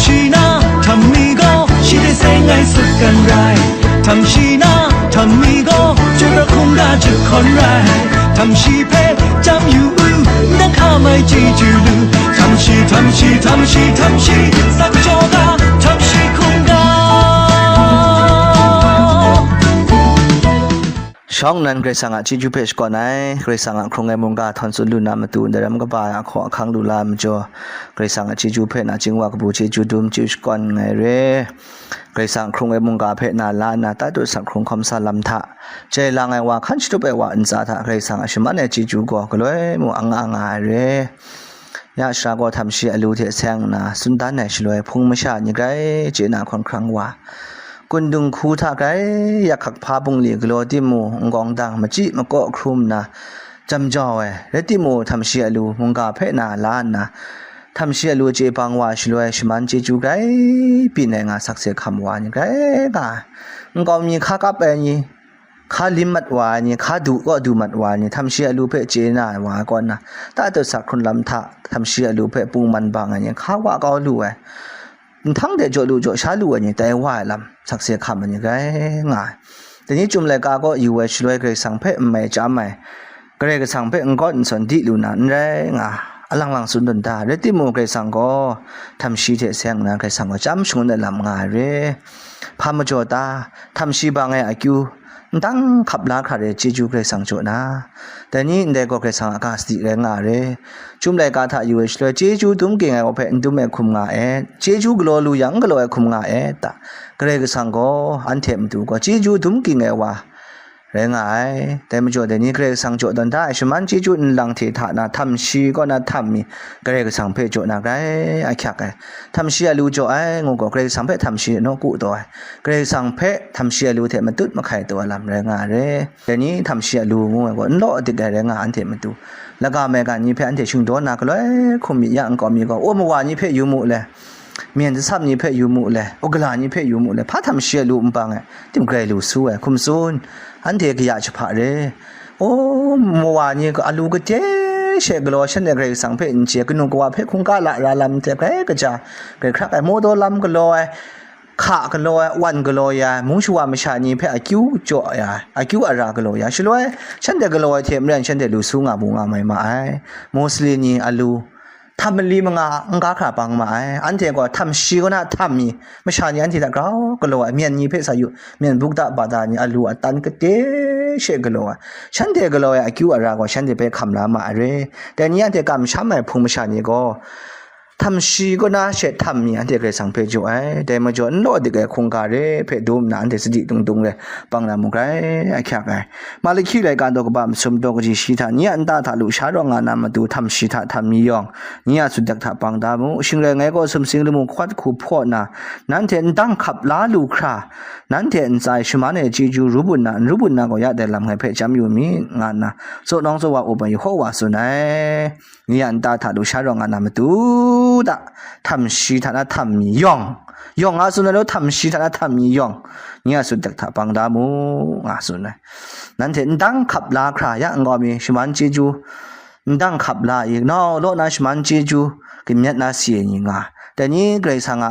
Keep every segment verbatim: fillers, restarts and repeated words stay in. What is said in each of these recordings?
Shi na htam mi gaw, shi hte seng ai sut kan rai. Htam shi na htam mi gaw, chyum ra hkungga jahkawn rai. Htam shi hpe jam yu u, nang hka mai chyeju lu. Htam shi, htam shi, htam shi, htam shi, sak jaw ga, htam shi hkungga. Shawng nnan Karai Kasang a chyeju hpe shakawn ai, Karai Kasang a hkrung ai mungga htawn tsun lu na matu, ndaram kaba ai ahkaw ahkang lu la ai majaw, Karai Kasang a chyeju hpe nachying wa kabu chyeju dum chyeju shakawn nngai re. Karai Kasang hkrung ai mungga hpe na la nna, Titus a hkrung hkawm sa lam hta, jai lang ai wa, hkan shatup ai wa ntsa hta Karai Kasang a shaman ai chyeju gaw galoi mung anga nga ai re. Ya sara gaw htam shi alu hte seng nna, tsun dan ai shaloi, hpung masha ni grai chye na hkawn hkrang wa, kun dinghku hta grai yak hkak hpa bungli galaw timung, n-gawng dang machyi makaw hkrum nna, jam jau ai, rai timung, htam shi alu mungga hpe na la nna, htam shi alu chye bang wa shaloi, shaman chyeju grai byin ai nga sakse hkam wa ni grai nga ai, nkau mi hka kap ai ni, hka lim mat wa ai ni, hka du kaw du mat wa ai ni, htam shi alu hpe chye na ai wa ai kaw nna, Titus a hkrun lam hta htam shi alu hpe pung man bang ai ni, hka wa kau lu ai, nhtang de jaw lu jaw sha lu ai ni, tai wa ai lam sakse hkam ai ni grai nga ai. Dai ni Chyum laika kaw yu ai shaloi, Karai Kasang hpe n mai chyam ai, Karai Kasang hpe n gawt n sawn di lu na n rai nga, alang lang tsun dun da. Rai timung, Karai Kasang gaw htam shi hte seng nna, Karai Kasang gaw chyam shangun ai lam nga ai re. Hpa majaw ta, htam shi bang ai akyu, ndang hkap la hkra re, chyeju Karai Kasang jaw na. Dai ni ndai gaw Karai Kasang a ga sadi rai nga ai re. Chyum laika hta yu ai shaloi, chyeju dum ging ai wa hpe n dum ai hkum nga et, chyeju galaw lu yang n galaw ai hkum nga et ta. Karai Kasang gaw anhte matu gaw chyeju dum ging ai wa rai nga ai. Dai majaw, dai ni Karai Kasang jaw tawn da ai shaman chyeju nlang hte hta na, htam shi kaw na htam mi Karai Kasang hpe jaw na grai ahkyak ai. Htam shi alu jaw ai ngu gaw, Karai Kasang hpe htam shi nawku taw ai, Karai Kasang hpe htam shi alu hte matut mahkai taw ai lam rai nga ai re. Dai ni htam shi alu ngu ai gaw, n law dik ai rai nga, anhte matu laga maigan ni hpe anhte shingdaw na galoi hkum myit ya nkau mi gaw, aw mawa ni hpe yu mu le, myen jasam ni hpe yu mu le, u gala ni hpe yu mu le, hpa htam shi alu n bang ai, tim grai lu su ai, hkum tsun, anhte kaya jahpa re. O, mawa ni alu kade she galaw, shanhte Karai Kasang hpe n chye, kanu kawa hpe hkungga la ra lam hte grai kaja, grai hkrak ai, mawdaw lam galaw ai, hka galaw ai, wan galaw ya ai, mung shawa masha ni hpe akyu jaw ya ai, akyu ara galaw ya ai, shaloi shanhte galaw ai hte maren shanhte lu su nga mu nga mai ma ai. Muslim ni alu htam mali manga n ga hkra bang ma ai. Anhte gaw htam shi kaw na htam mi, masha ni anhte hta grau galaw ai, myen ni hpe sa yu, myen bukta bata ni alu atan kade she galaw ai, shanhte galaw ai akyu ara gaw shanhte hpe hkam la ma ai re. Dai ni anhte kamsham ai hpung masha ni gaw, htam shi kaw na she htam mi anhte Karai Kasang hpe jaw ai. Dai majaw, n law dik ai hkungga re hpe dum nna, anhte sadi dung dung re bang na mu grai ahkyak ai. Malahki laika daw kaba masum daw kaji shi hta, nye a nta hta lusha rawng nga na matu htam shi hta htam mi yawng, nye a sutdek hta bang da mu. Shing rai ngai gaw sumsing lamu hkawt hku hpaw nna, nanhte ndang hkap la lu hkra, nanhte ntsa e shaman ai chyeju ru bun na, n ru bun na gaw ya dai lam ngai hpe chyam yu mi, nga nna, tsaw nawng tsaw wa up ai Yehowa tsun ai. Nye a nta hta lusha rawng nga na matu hta, htam shi hta na htam mi yawng, yawng nga tsun ai law, htam shi hta na htam mi yawng, nye a sutdek hta bang da mu, nga tsun ai. Nanhte ndang hkap la hkra, ya nkau mi shaman chyeju ndang hkap la i, nau law na shaman chyeju kamyet na si ai ni nga, dai ni Karai Kasang a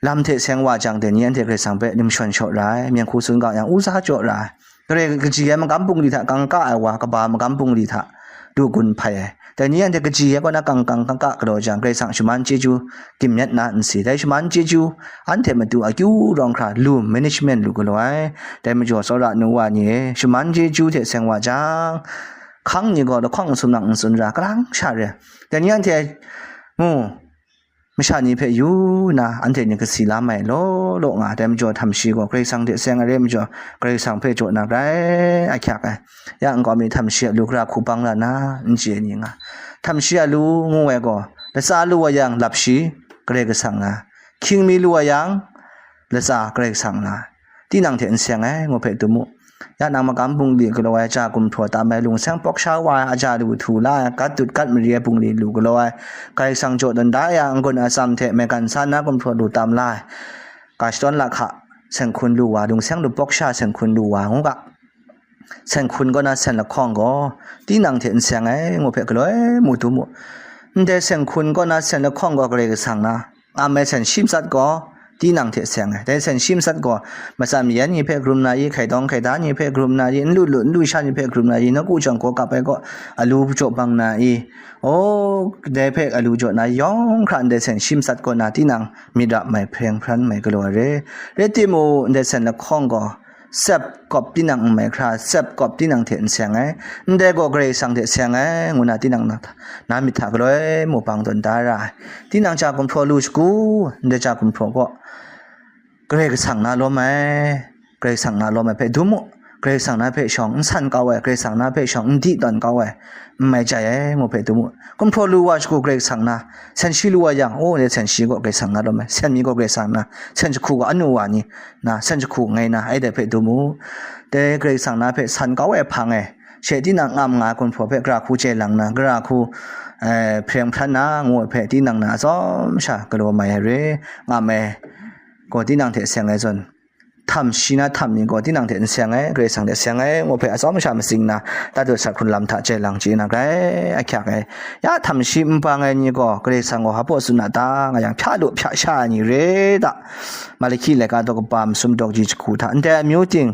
lam hte seng wa jang, dai ni anhte Karai Kasang hpe nim shawn shaw ra ai, myen hku sun ga yang, u sa jaw ra ai. Karai kaji ai magam bungli hta kangka ai wa, kaba magam bungli hta du gun hpai ai. Dai ni anhte kaji ai kaw na kang kang kangka galaw jang, Karai Kasang shaman chyeju kamyet na n si. Dai shaman chyeju anhte matu akyu rawng hkra lu management lu galaw ai. Dai majaw, tsawra nu wa ni e, shaman chyeju hte seng wa jang, hkang ni gaw lahkawng sumnang n tsun ra, kalang sha re. Dai ni anhte mu, masha ni hpe yu na, anhte ni kasi la mai law law nga ai. Dai majaw, htam shi gaw Karai Kasang hte seng ai re majaw, Karai Kasang hpe jaw na grai ahkyak ai. Ya nkau mi htam shi a lu hkra hku bang la na, n chye ni nga. Htam shi a lu ngu ai gaw, latsa lu ai yang, lap shi Karai Kasang na, hkying mi lu ai yang, latsa Karai Kasang na, tinang hte n seng ai, ngu hpe dum u. Ya nang magam bungli galaw ai, ja gumhpraw tam ai, lungseng pawk sha wa ai, aja lu htu la ai, gat dut gat mari ai bungli lu galaw ai, Karai Kasang jaw tawn da ya, n-gun atsam hte maigan sa na gumhpraw lu tam la ai, ga shadawn lahka seng hkun lu wa, lungseng lu pawk sha seng hkun lu wa, ngu ga. Seng hkun kaw na sen lahkawng gaw, tinang hte n seng ai, ngu hpe galoi mu dum u. Ndai seng hkun kaw na sen lahkawng gaw Karai Kasang na, Ngam ai sen shi matsat gaw, tinang hte seng ai. Dai sen shi matsat gaw, matsan mayan ni hpe karum na i, hkaidawng hkaida ni hpe karum na i, n lu lu, n lu sha ni hpe karum na i, nawku jawng gaw kap ai gaw, alu jaw bang na i, o, dai hpe alu jaw na yawng hkra ndai sen shi matsat gaw na, tinang myit ra mai, hpreng hpran mai galaw ai re. Rai timung, ndai sen lahkawng gaw, sep kawp tinang n mai hkra, sep kawp tinang hte n seng ai, ndai gaw Karai Kasang hte seng ai, ngu na tinang na, na myit hta galoi mubang tawn da ra ai. Tinang ja gumhpraw lu shagu, ndai ja gumhpraw gaw Karai Kasang na lawm ai, Karai Kasang na lawm ai hpe dum u, Karai Kasang na hpe shawng n san kau ai, Karai Kasang na hpe shawng n di tawn kau ai, n mai jai ai, ngu hpe dum u. Gumhpraw lu wa shagu Karai Kasang na, sen shi lu wa yang, o, ndai sen shi gaw Karai Kasang na lawm ai, sen mi gaw Karai Kasang na, sen jahku gaw anu wa ni, na, sen jahku ngai na, ai dai hpe dum u. Dai Karai Kasang na hpe san kau ai hpang e, she tinang ngam nga ai gumhpraw hpe gara hku chye lang na, gara hku, eh, hpreng hpran na, ngu ai hpe tinang na atsawm sha galaw mai ai re, ngam ai gaw tinang hte seng ai zawn, htam shi na htam ni gaw tinang hte n seng ai, Karai Kasang hte seng ai, ngu ai hpe atsawm sha matsing na, tahtut sat hkrun lam hta chye lang chye na, grai ahkyak ai. Ya htam shi n bang ai ni gaw, Karai Kasang gaw hpa baw tsun a ta, nga yang, hpya lu hpya sha ai ni re ta? Malahki laika daw kaba masum daw kaji jahku hta, ndai amyu ting,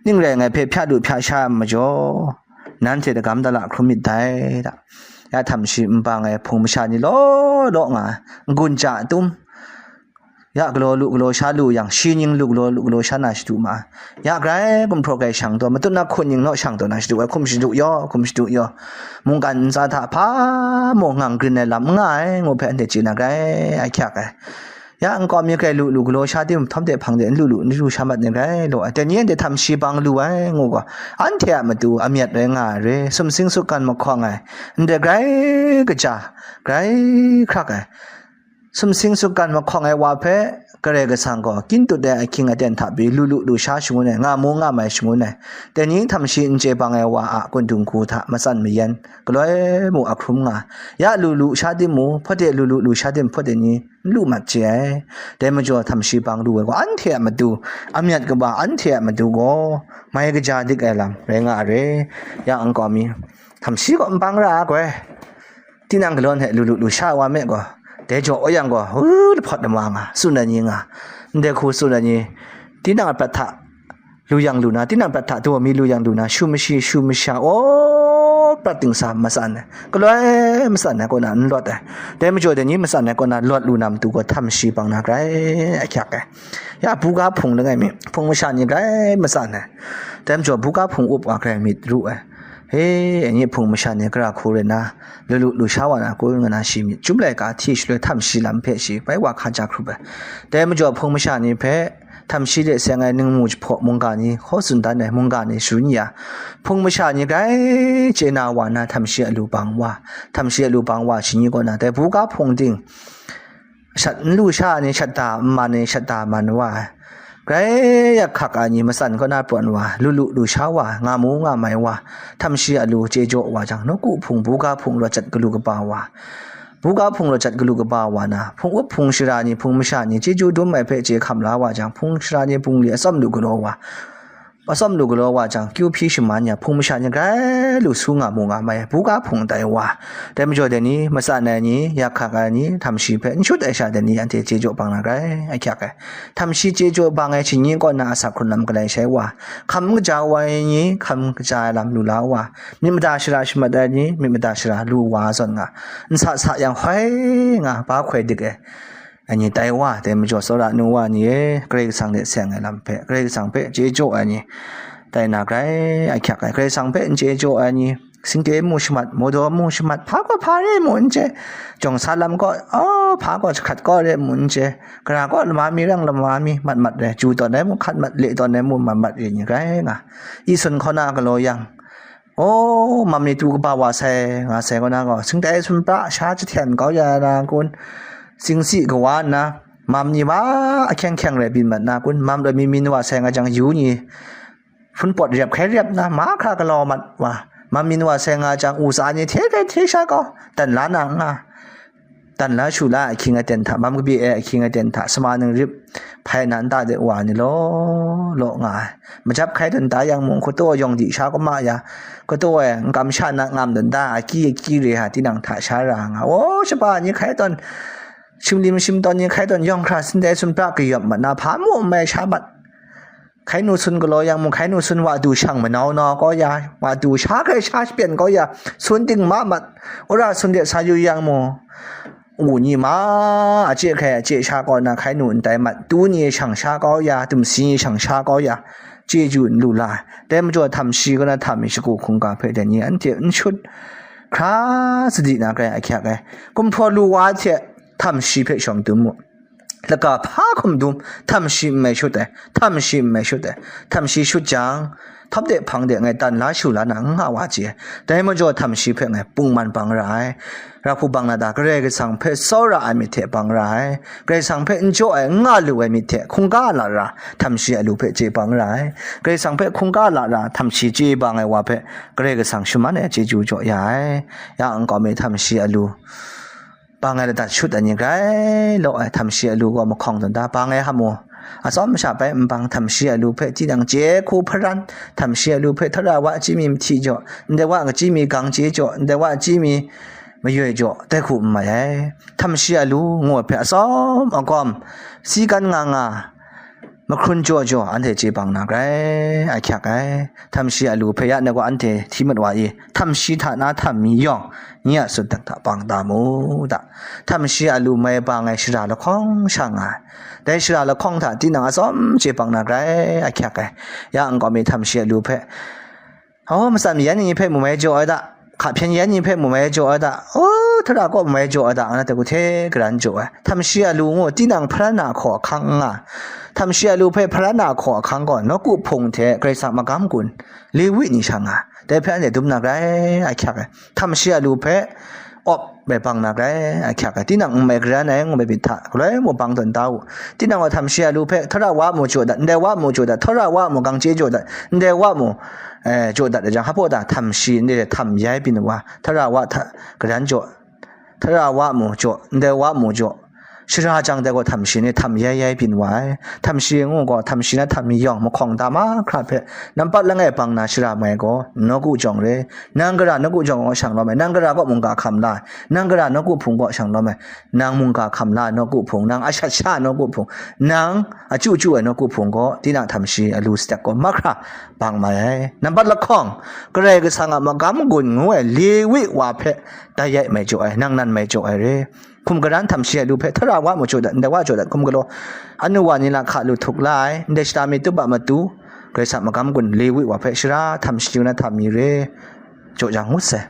ning rai ngai hpe hpya lu hpya sha ai majaw, nanhte dagam dala hkrum myit dai ta? Ya htam shi n bang ai hpung masha ni law law nga, n-gun ja tum, ya galaw lu galaw sha lu yang, shi ning lu galaw lu galaw sha na shadu ma ai. Ya grai gumhpraw grai shang taw, matut na hkun ning naw shang taw na shadu ai, hkum shadu yaw, hkum shadu yaw. Mungkan ntsa hta hpa mung ngang grin ai lam n nga ai, ngu hpe anhte chye na grai ahkyak ai. Ya nkau mi grai lu lu galaw sha tim, hpawm de hpang de n lu lu, n lu sha mat ni grai law ai. Dai ni anhte htam shi bang lu ai, ngu gaw, anhte a matu amyat rai nga ai re, sumsing sukgan mahkawng ai, ndai grai kaja, grai hkrak ai, sumsing sukgan mahkawng ai wa hpe Karai Kasang gaw kyin tut ai ahkying aten hta pyi lu lu lu sha shangun ai, nga mu nga mai shangun ai. Dai ni htam shi n chye bang ai wa a kun dung hku hta matsan mayan, galoi mu a hkrum nga, ya lu lu sha tim mu, hpawt de lu lu lu sha tim hpawt de ni n lu mat chye ai. Dai majaw htam shi bang lu ai gaw, anhte a matu, amyat kaba anhte a matu gaw mai kaja dik ai lam rai nga ai re. Ya nkau mi, htam shi gaw n bang ra ai goi. Tinang galaw hte lu lu lu sha wa me gaw, dai jaw wa yang gaw, hu, lahpawt lama nga, tsun ai ni nga, ndai hku tsun ai ni, tinang a prat hta lu yang lu na, tinang prat hta daw mi lu yang lu na, shu mashi, shu masha, o, prat dingsa matsan ai, galoi matsan ai kaw na n lawt ai. Dai majaw dai ni matsan ai kaw na lawt lu na matu gaw htam shi bang na grai ahkyak ai. Ya buga hpung langai mi, hpung masha ni grai matsan ai. Dai majaw buga hpung up wa grai myit ru ai. He, anyi hpung masha ni gara hku rai na, lu lu lu sha wa na kun, nga na shi myit chyum laika hti shaloi htam shi lam hpe shi bai wa hkaja hkrup ai. Dai majaw hpung masha ni hpe htam shi de seng ai ningmu jahpaw mungga ni hkaw tsun dan ai, mungga ni sharun ya, hpung masha ni grai chye na wa na htam shi a lu bang wa, htam shi a lu bang wa shi ni kaw na, dai buga hpung ting, shat n lu sha ai ni shat da n man ai, shat da man wa ai. Grai yak hkak ai ni matsan kaw na pawt wa, lu lu lu sha wa, nga mu nga mai wa, htam shi a lu chye jaw wa jang, nawku hpung, buga hpung rawt jat galu kaba wa, buga hpung rawt jat galu kaba wa na, hpung up hpung shara ni, hpung masha ni, chyeju dum ai hpe chye hkam la wa jang, hpung shara ni bungli atsawm lu galaw wa, atsawm lu galaw wa jang, kyu hpyi shaman ya, hpung masha ni grai lu su nga mu nga mai, buga hpung tai wa. Dai majaw dai ni, matsan ai ni, yak hkak ai ni, htam shi hpe n shut ai sha dai ni, anhte chye jaw bang na grai ahkyak ai. Htam shi chye jaw bang ai shingni kaw na asak hkrun lam galai shai wa, hkam kaja wa ai ni, hkam kaja ai lam lu la wa, myit mada shara shamat ai ni, myit mada shara lu wa zawn nga, n sa sa yang hoi nga, ba hkoi dik ai. Anyi tai wa, dai majaw tsawra nu wa ni e, Karai Kasang hte seng ai lam hpe, Karai Kasang hpe chye jaw ai ni, tai na grai ahkyak ai, Karai Kasang hpe n chye jaw ai ni, singte mu shamat, mawdaw mu shamat, hpa gaw hpa re mu n chye, jawng sa lam gaw, oh, hpa gaw jahkrat gaw re mu n chye, gara gaw lama mi rang lama mi mat mat re, ju tawn ai mu hkat mat, le tawn ai mu mat mat re ni grai nga, i sun hkaw na galaw yang, O, mam ni tu kaba wa sai, nga sai kaw na gaw, singtai sumhpra sha jahten kau ya na kun, singsi kawa nna, mam ni wa ahkyeng hkyeng rai byin mat na kun, mam rai mi min wa sai nga jang yu ni, hpun pawt rep hkai rep na, mahkra galaw mat wa, mam min wa sai nga jang, u tsa ni hte rai hte sha kau, dan la na nga, dan la shu la ai ahkying aten hta, mam kabye ai ahkying aten hta, sama nang rip hpai na nta de wa ni law, law nga ai. Majap hkai dun da yang mung, kataw yawng di sha kuma ya, kataw e n kam sha na ngam dun da, aki aki re ha tinang hta sha ra nga. O, shaba ni hkai tawn, shimlim shimtawn ni hkai tawn yawng hkra sin dai sun pra kayawp mat na, hpa mu n mai sha mat. Hkai nu sun galaw yang mung, hkai nu sun wa du shang manau nau kau ya, wa du sha hkrai sha shapyan kau ya, sun ting ma mat, wora sun de sa yu yang mung, u ni ma, a chye hkai a chye sha kau na, hkai nu n tai mat, tu ni shang sha kau ya, dumsi ni shang sha kau ya, chyeju n lu la ai. Dai majaw, htam shi kaw na htam mi shagu hkungga hpe dai ni anhte n shut hkra sadi na grai ahkyak ai. Gumhpraw lu wa hte htam shi hpe shawng dum mu. Laka hpa hkum dum, htam shi n mai shut ai, htam shi n mai shut ai, htam shi shut jang, htawp de hpang de ngai tan la shu la na n nga wa chye ai. Dai majaw, htam shi hpe ngai pungman bang ra ai. Ra hku bang na ta, Karai Kasang hpe tsawra ai myit hte bang ra ai. Karai Kasang hpe n jaw ai, n nga lu ai myit hte hkungga a lara, htam shi a lu hpe chye bang ra ai. Karai Kasang hpe hkungga a lara, htam shi chye bang ai wa hpe Karai Kasang shaman ai chyeju jaw ya ai. Ya nkau mi htam shi a lu bang ai ladat shut ai ni grai law ai, htam shi a lu gaw mahkawng tawn da bang ai ham u. Atsawm masha bai n bang, htam shi a lu hpe tinang chye hku hparan, htam shi a lu hpe htara wa chyi mi mahti jaw, ndai wa kachyi mi gang chye jaw, ndai wa chyi mi mayoi jaw, dai hku n mai ai. Htam shi a lu ngu ai hpe atsawm agawm, si kan nga nga, mahkrun jaw jaw, anhte chye bang na grai ahkyak ai. Htam shi a lu hpe ya ngai gaw anhte hti mat wa i, htam shi hta na htam mi yawng, nye a tsun hta bang da mu da. Htam shi a lu mai bang ai shara lahkawng sha nga ai. Dai shara lahkawng hta tinang atsawm chye bang na grai ahkyak ai. Ya nkau mi htam shi a lu hpe, aw, matsan mayan ni hpe mu mai jaw ai da, hka hpyen yan ni hpe mu mai jaw ai da, aw, htara kaw mu mai jaw ai da, nga na hte hku hte garan jaw ai. Htam shi a lu ngu, tinang hparan na hkaw ahkang n nga. Htam shi a lu hpe hparan na hkaw ahkang gaw, nawku hpung hte Karai Kasang magam gun, Lewi ni sha nga ai. Dai hpe anhte dum na grai ahkyak ai. Htam shi a lu hpe awp bai bang na grai ahkyak ai. Tinang n mai garan ai ngu ai myit hta, galoi mu bang tawn da u. Tinang gaw htam shi a lu hpe, htara wa mu jaw dat, ndai wa mu jaw dat, htara wa mu gang chye jaw dat, ndai wa mu, eh, jaw dat ai jang, hpa baw ta htam shi, ndai htam yai byin wa, htara wa hta garan jaw, htara wa mu jaw, ndai wa mu jaw, shara jang dai gaw htam shi ni htam yai yai byin wa ai. Htam shi ngu gaw, htam shi na htam mi yawng mahkawng da mahkra hpe, nampat langai bang na shara mai gaw, nawku jawng re, nang gara nawku jawng gaw shang lawm ai, nang gara gaw mungga hkam la ai, nang gara nawku hpung gaw shang lawm ai, nang mungga hkam la ai nawku hpung, nang ashat sha ai nawku hpung, nang achyu chyu ai nawku hpung gaw, tinang htam shi a lu stek gaw mahkra bang mai ai. Nampat lahkawng, Karai Kasang a magam gun ngu ai Lewi wa hpe dai yai mai jaw ai, nang nan mai jaw ai re. Hkum garan htam shi a lu hpe, htara wa mu jaw dat, ndai wa jaw dat, hkum galaw, anu wa ni lahka lu htuk la ai, ndai shata mi tup a matu, Karai Kasang magam gun Lewi wa hpe shara htam shi na htam mi re, jaw jang ngut sai.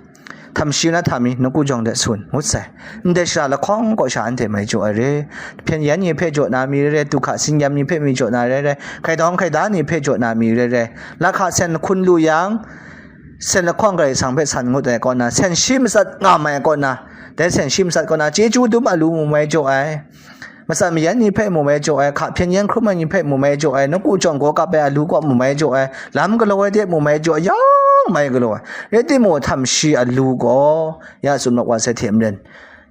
Htam shi na htam mi nawku jawng de tsun ngut sai. Ndai shara lahkawng kaw sha anhte mai jaw ai re. Hpyen yan ni hpe jaw na mi re re, du hka sin yam ni hpe mi jaw na re re, hkaidawng hkaida ni hpe jaw na mi re re, lahka sen hkun lu yang, sen lahkawng Karai Kasang hpe san ngut ai kaw na, sen shi matsat nga mai kaw na, dai sen shi matsat kaw na, chyeju dum a lu mu mai jaw ai. Matsan mayan ni hpe mu mai jaw ai, hka hpyen yan hkrum ai ni hpe mu mai jaw ai, nawku jawng gaw kap ai a lu gaw mu mai jaw ai, lam galaw ai de mu mai jaw ai, yawng mai galaw ai. Rai timung, htam shi a lu gaw, ya tsun mat wa sai hte maren,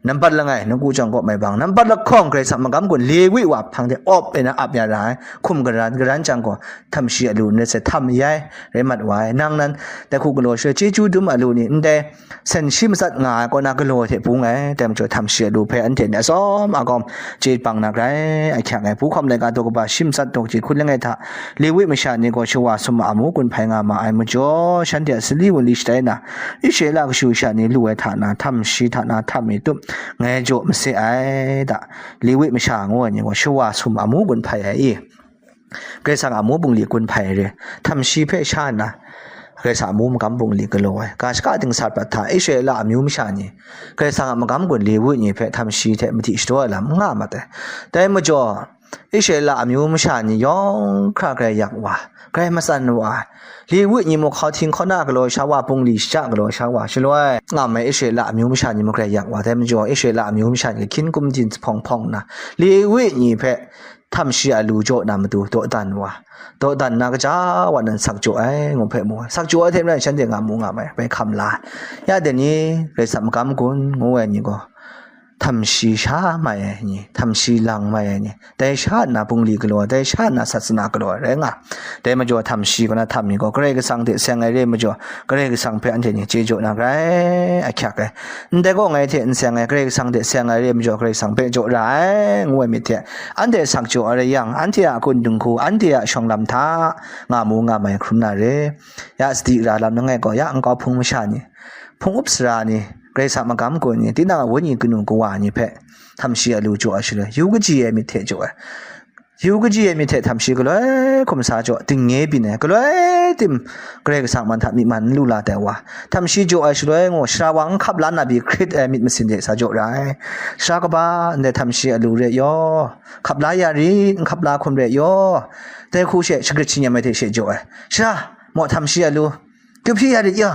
nampat langai, nawku jawng gaw mai bang, nampat lahkawng, Karai Kasang magam gun Lewi wa hpang de awp e na ap ya ra ai, hkum garan, garan jang gaw, htam shi a lu n rai sai, htam yai, rai mat wa ai. Nang nan, dai hku galaw shaloi, chyeju dum a lu ni, ndai, sen shi matsat nga ai kaw na galaw hte bung ai, dai majaw htam shi a lu hpe anhte ni atsawm agawm chye bang na grai ahkyak ai. Hpu hkawm laika daw kaba shi matsat daw kachyi hkun langai hta, Lewi masha ni gaw shawa sum a amu gun hpai nga ma ai majaw, shanhte a sali wunli shatai na, Israela kashu sha ni lu ai hta na, htam shi hta na htam mi tup ngai jaw mase ai da. Lewi masha ngu ai ni gaw shawa sum a amu gun hpai ai i. Karai Kasang a amu bungli gun hpai re, htam shi hpe sha nna, Karai Kasang a amu magam bungli galaw ai, ga shaka dingsa prat hta, Israela amyu masha ni, Karai Kasang a magam gun Lewi ni hpe htam shi hte mahti shadaw ai lam n nga mat ai. Dai majaw, Israela amyu masha ni yawng hkra grai yak wa, grai matsan wa, Lewi ni mung hkau hting hkauna galaw sha wa, bungli shaja galaw sha wa, shaloi ngam ai Israela amyu masha ni mung grai yak wa, dai majaw, Israela amyu masha ni hkyin kum din hpawng hpawng nna, Lewi ni hpe htam shi a lu jaw na matu dawdan wa, dawdan na kaja wa nan sak jaw ai, ngu hpe mu ai. Sak jaw ai hte maren shanhte nga mu nga mai, bai hkam la ai. Ya dai ni, Karai Kasang magam gun ngu ai ni gaw, htam shi sha mai ai ni, htam shi lang mai ai ni, dai sha nna bungli galaw, dai sha nna sasana galaw ai rai nga. Dai majaw htam shi kaw na htam mi gaw Karai Kasang hte seng ai re ai majaw, Karai Kasang hpe anhte ni chye jaw na grai ahkyak ai. Ndai gaw ngai hte n seng ai, Karai Kasang hte seng ai re ai majaw, Karai Kasang hpe jaw ra ai, ngu ai myit hte, anhte sak jaw ai rai yang, anhte a kun dinghku, anhte a shawng lam hta nga mu nga mai hkrum na re. Ya sadi ra lam langai gaw, ya nkau hpung masha ni, hpung up sara ni, Karai Kasang magam gun ni, tinang a wenyi kanu kawa ni hpe htam shi alu jaw ai shaloi, yu kaji ai myit hte jaw ai. Yu kaji ai myit hte htam shi galoi hkum sa jaw, dingnye byin ai, galoi tim Karai Kasang man hta myi man n lu la tai wa, htam shi jaw ai shaloi, ngu, sara wa n hkap la na pyi hkrit ai myit masin de sa jaw ra ai. Sara kaba ndai htam shi alu re yaw, hkap la ya rit, n hkap la hkum re yaw, dai hku she shagrit shi nyam ai hte she jaw ai. Sara, maw htam shi alu, Kyu hpyi ya rit ya,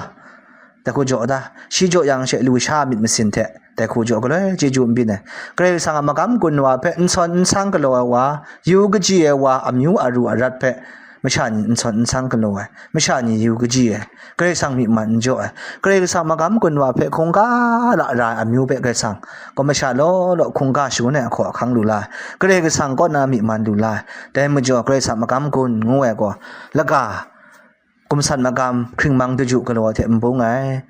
dai hku jaw da, shi jaw yang she lu sha myit masin hte, dai hku jaw galoi chyeju n byin ai. Karai Kasang a magam gun wa hpe n sawn n sang galaw ai wa, yu kaji ai wa, amyu aru arat hpe masha ni n sawn n sang galaw ai, masha ni yu kaji ai, Karai Kasang myi man n jaw ai. Karai Kasang magam gun wa hpe hkungga lara ai amyu hpe Karai Kasang gaw masha law law hkungga shangun ai ahkaw ahkang lu la ai. Karai Kasang kaw na myi man lu la ai. Dai majaw Karai Kasang magam gun ngu ai gaw, laga, gumsan magam, hkringmang daju galaw hte n bung ai.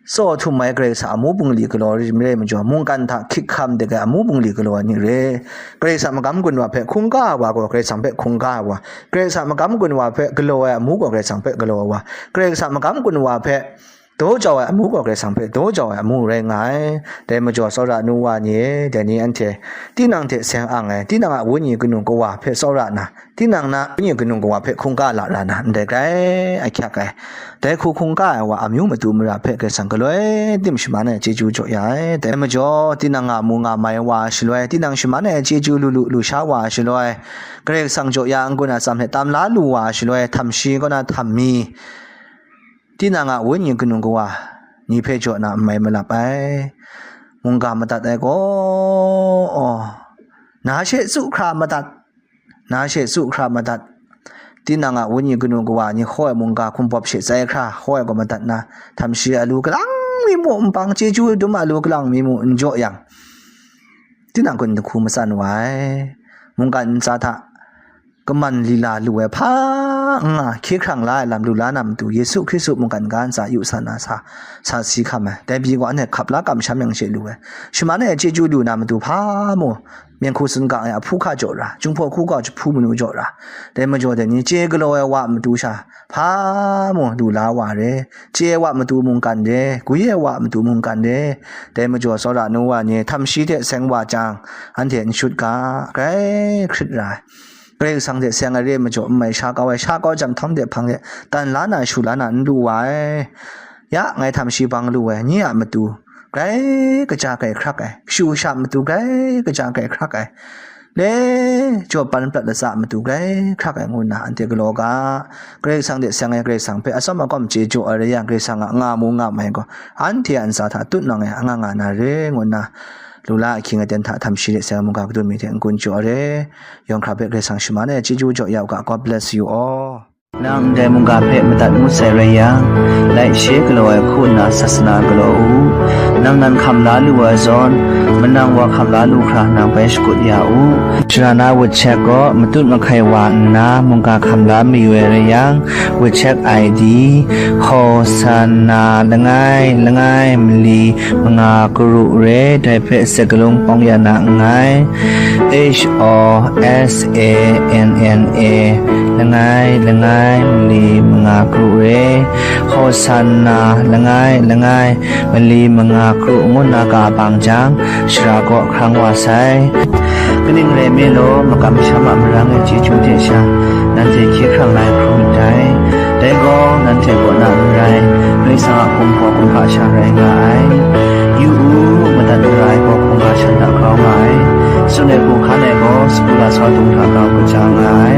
Tsaw htum ai Karai Kasang amu bungli galaw rai majaw, mungkan hta hkyik hkam dik ai amu bungli galaw ai ni re. Karai Kasang magam gun wa hpe hkungga ai wa gaw Karai Kasang hpe hkungga ai wa, Karai Kasang magam gun wa hpe galaw ai amu gaw Karai Kasang hpe galaw ai wa, Karai Kasang magam gun wa hpe daw jau ai amu gaw Karai Kasang hpe daw jau ai amu rai nga ai. Dai majaw, tsawra nu wa ni e, dai ni anhte tinang hte seng ang ai, tinang a wenyi kanu kawa hpe tsawra na, tinang na wenyi kanu kawa hpe hkungga lara na, ndai grai ahkyak ai. Dai hku hkungga ai wa amyu matu mara hpe Karai Kasang galoi tim shaman ai chyeju jaw ya ai. Dai majaw, tinang nga mu nga mai wa shaloi, tinang shaman ai chyeju lu lu lu sha wa shaloi, Karai Kasang jaw ya n-gun atsam hte tam la lu wa shaloi, htam shi kaw na htam mi, tinang a wenyi kanu kawa ni hpe jaw na n mai malap ai. Mungga madat ai gaw, na she tsu hkra madat, na she tsu hkra madat. Tinang a wenyi kanu kawa ni hkaw ai mungga hkumbawp she tsai hkra hkaw ai gaw madat na, htam shi alu kalang mi mu, npang chyeju dum alu kalang mi mu n jaw yang, tinang kun dinghku matsan wa ai. Mungkan ntsa hta kaman lila lu ai hpa n nga, hkye hkrang la ai lam lu la na matu, Yesu Hkristu mungkan ga ntsa yu sa na sa, sa si hkam ai. Dai pyi gaw anhte hkap la kamsham yang she lu ai. Shaman ai chyeju lu na matu hpa mu, myen hku tsun gang ai ahpu hka jaw ra, Jinghpaw hku ga jahpu manu jaw ra, dai majaw dai ni chye galaw ai wa matu sha hpa mu lu la wa re, chye ai wa matu mungkan re, gwi ai wa matu mungkan re. Dai majaw, tsawra nu wa ni htam shi hte seng wa jang, anhte n shut ga, grai hkrit ra ai. Karai Kasang hte seng ai re ai majaw, n mai sha kau ai, sha kau jang htawm de hpang de, tan la na, shu la na, n lu wa ai. Ya, ngai htam shi bang lu ai, nye a matu grai kaja grai hkrak ai, kashu kasha matu grai kaja grai hkrak ai, le jaw pan prat latsa matu grai hkrak ai, ngu nna anhte galaw ga. Karai Kasang hte seng ai Karai Kasang hpe atsawm agawm chye jaw ai rai yang, Karai Kasang a nga mu nga mai gaw, anhte a ntsa hta tut nang e, anga nga na re, ngu nna lu la ahkying aten hta htam shi hte seng ai mungga kadun mi hte n-gun jaw ai re. Yawng hkra hpe Karai Kasang shaman ai chyeju jaw ya u ga. God bless you all. Nang ndai mungga hpe madat ngut sai rai yang, laishe galaw ai hku nna sasana galaw u. Nang nan hkam la lu ai zawn, manang wa hkam la lu hkra nang bai shakut ya u. Shara na WeChat gaw matut mahkai wa nna mungga hkam la mayu ai rai yang, WeChat I D, Hosanna langai langai mali manga karu re, dai hpe sakalung pawng ya na nngai. H O S A N N A langai langai mali manga karu re, Hosanna langai langai mali manga karu ngu nna ga bang jang, shara kaw hkrang wa sai. Kaning rai nme law, makam masham a marang e chyeju hte sha, nanhte hkye hkrang la ai hkrum myit dai. Dai gaw, nanhte kaw na n rai, Karai Kasang a hkum gaw kumhpa sha rai nga ai. Yu u, madat mara ai gaw hkungga shan hta grau nga ai. Tsun ai hku hkan ai gaw, sagu lasau dung hta grau kaja nga ai.